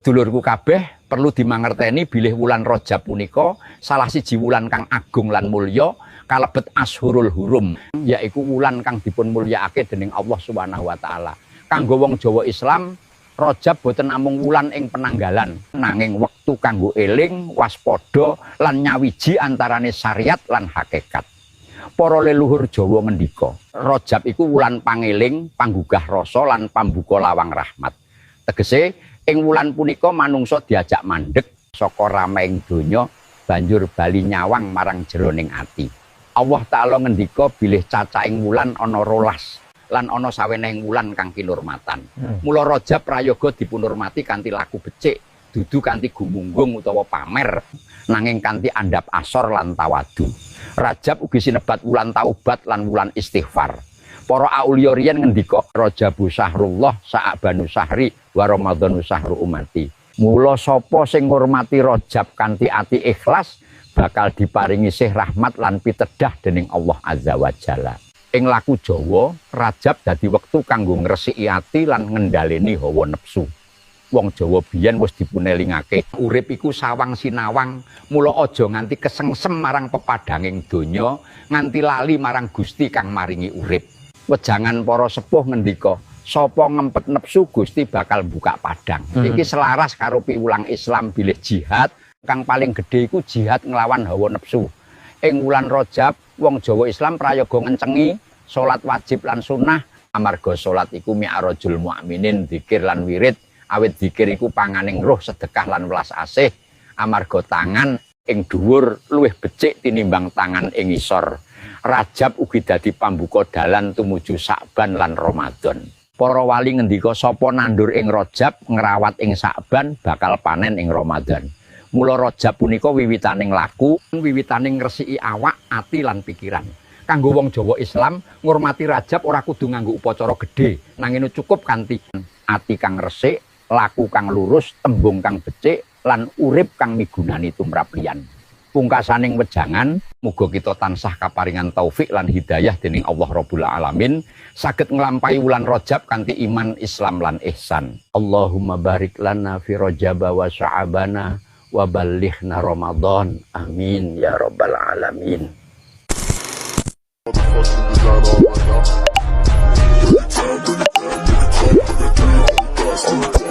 Dulurku kabeh, perlu dimangerteni bilih wulan Rajab punika salah siji wulan kang agung lan mulya kalebet Asyhurul Hurum, yaiku wulan kang dipun mulyakake dening Allah Subhanahu wa taala. Kanggo wong Jawa Islam, Rajab boten namung wulan ing penanggalan, nanging wektu kanggo eling, waspada lan nyawiji antarane syariat lan hakikat. Para leluhur Jawa ngendika, Rajab iku wulan pangeling, panggugah rasa lan pambuka lawang rahmat. Tegese ing wulan punika manungsa diajak mandek saka rameng donya banjur bali nyawang marang jeroning ati. Allah Ta'ala ngendika bilih cacahing wulan ana 12 lan ana sawenehing wulan kang kinurmatan. Mula Rajab prayoga dipunurmati kanthi laku becik, dudu kanthi gumunggung utawa pamer, nanging kanthi andhap asor lan tawadu. Rajab ugi sinebat wulan taubat lan wulan istighfar. Para auliya riyen ngendika, Rajabu sahrullah sa'banu sahri wa ramadhanu sahru umati. Mula sapa sing ngurmati Rajab kanthi ati ikhlas bakal diparingi sih rahmat lan pitedah dening Allah Azza wa Jalla. Ing laku Jawa, Rajab dadi wektu kanggo ngresiki ati lan ngendhaleni hawa nepsu. Wong Jawa biyen wis dipunelingake, urip iku sawang sinawang, mula aja nganti kesengsem marang pepadanging donya, nganti lali marang Gusti kang maringi urip. Wejangan para sepuh ngendika, sapa ngempet nepsu Gusti bakal buka padang. Iki selaras karo piwulang Islam bilih jihad kang paling gedhe iku jihad nglawan hawa nepsu. Ing wulan Rajab, wong Jawa Islam prayoga ngencengi salat wajib lan sunnah, amarga salat iku mi'rajul mukminin, zikir lan wirid, awit zikir iku panganing roh, sedekah lan welas asih, amarga tangan ing dhuwur luwih becik tinimbang tangan ing ngisor. Rajab ugi dadi pambuka dalan tumuju Sa'ban lan Ramadan. Para wali ngendika sapa nandur ing Rajab, ngrawat ing Sa'ban, bakal panen ing Ramadan. Mula Rajab punika wiwitaning laku, wiwitaning ngresiki awak, ati lan pikiran. Kanggo wong Jawa Islam, ngurmati Rajab ora kudu nganggo upacara gedhe, nanging cukup kanthi ati kang resik, laku kang lurus, tembung kang becik, lan urip kang migunani tumrap liyan. Pungkasaning wejangan, muga kita tansah kaparingan taufik lan hidayah dening Allah Rabbul Alamin, saged nglampahi wulan Rajab kanthi iman, Islam lan ihsan. Allahumma barik lana fi Rajab wa Sya'bana wa ballighna Ramadan. Amin ya rabbal alamin. Motherfucking design on right now. Bring it down, bring it down, bring it down, bring it down.